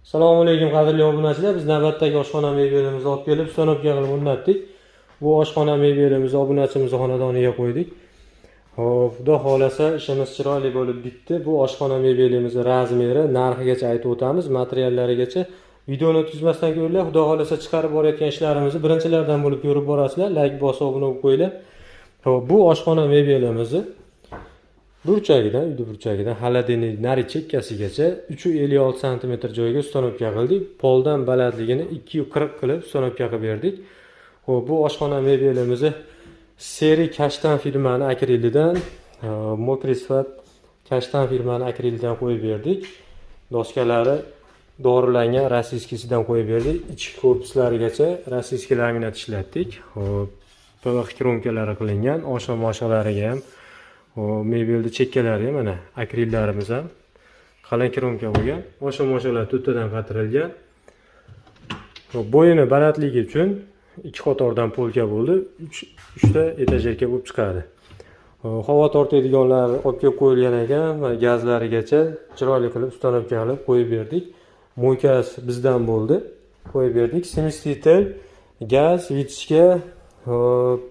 Assalomu alaykum qadrli obunachilar. Biz navbatdagi oshxona mebelimizni olib kelib, установка qilib o'rnatdik. Bu oshxona mebelimizni obunachimizni xonadoniga qo'ydik. Xo'p, xudo xolasa ishimiz chiroyli bo'lib bitdi. Bu oshxona mebelimizni razmeri, narxigacha aytib o'tamiz, materiallarigacha. Videoni o'tkazmasdan ko'ringlar. Xudo xolasa chiqarib borayotgan ishlarimizni birinchilardan bo'lib ko'rib borasizlar. Like bosib obuna bo'lib qo'yinglar. Xo'p, bu oshxona mebelimizni burchagidan, uyni burchagidan холодильник nari chekkasigacha 356 sm joyga установка qildik. Poldan balandligini 240 qilib установка qilib berdik. Xo'p, bu oshxona mebelimizni seri kashtan firmani akrilidan, мокрый sifat kashtan firmani akrilidan qo'yib berdik. Doskalari dorilangan российский sidan qo'yib berdik. Ichki korpuslarigacha российский laminat ishlatdik. Xo'p, PVC kромkalari qilingan, oshna moshalariga ham. Xo'p, mebelni chekkalari ham mana akrillarimiz ham qalin кромка bo'lgan. Osha moshalar to'rttadan qatirilgan. Xo'p, bo'yini balandligi uchun ikki qatordan полка bo'ldi. 3 ta этажерка bo'lib chiqadi. Havo tortadiganlar olib kelib qo'yilgan ekan va gazlarigacha chiroyli qilib установка qilib qo'yib berdik. Мойка si bizdan bo'ldi. Qo'yib berdik. Смеситель, gaz, вытяжка,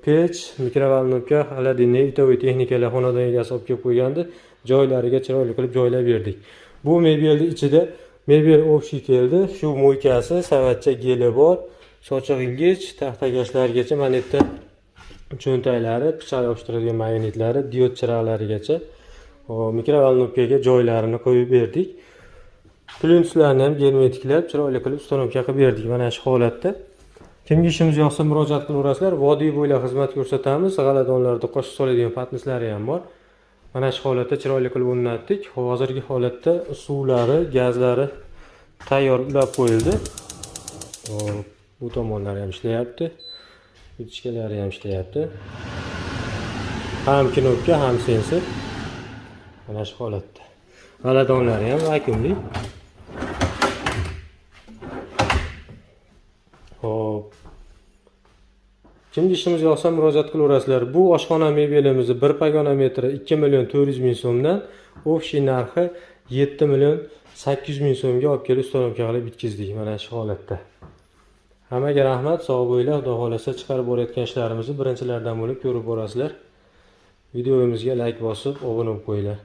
pech, микроволновка, холодильник, бытовой texnikalar xonadon egasi olib kelib qo'ygandi. Joylariga chiroyli qilib joylab berdik. Bu mebelni ichida mebel общий keldi. Shu мойка si, savatcha geli bor, sochiq ilgich, taxtakashlargacha mana yerda cho'ntaklari, pichoq yopishtiradigan magnitlari, diod chiroqlarigacha микроволновка ga joylarini qo'yib berdik. Plintuslarni ham germetiklab, chiroyli qilib установка qilib berdik mana shu holatda. Kimga ishimiz yoqsa murojaat qilaverasizlar. Vodiy bo'ylab xizmat ko'rsatamiz. G'aladonlarda qoshiq soladigan patnislari ham bor. Mana shu holatda chiroyli qilib o'rnatdik. Hozirgi holatda suvlari, gazlari tayyor ulab qo'yildi. Xo'p, bu tomonlari ham ishlayapti. Вытяжка lari ham ishlayapti. Ham knopka, ham sensor. Mana shu holatda. G'aladonlari ham vakuumli. Xo'p. Kimga ishimiz yoqsa murojaat qilaverasizlar. Bu oshxona mebelimizni 1 pogona metri 2 million 400 ming so'mdan, общий narxi 7 million 800 ming so'mga olib kelib установка qilib bitkazdik mana shu holatda. Hammaga rahmat, sog' bo'linglar. Xudo xolasa chiqarib borayotgan ishlarimizni birinchilardan bo'lib ko'rib borasizlar. Videomizga like bosib, obuna bo'lib qo'yinglar.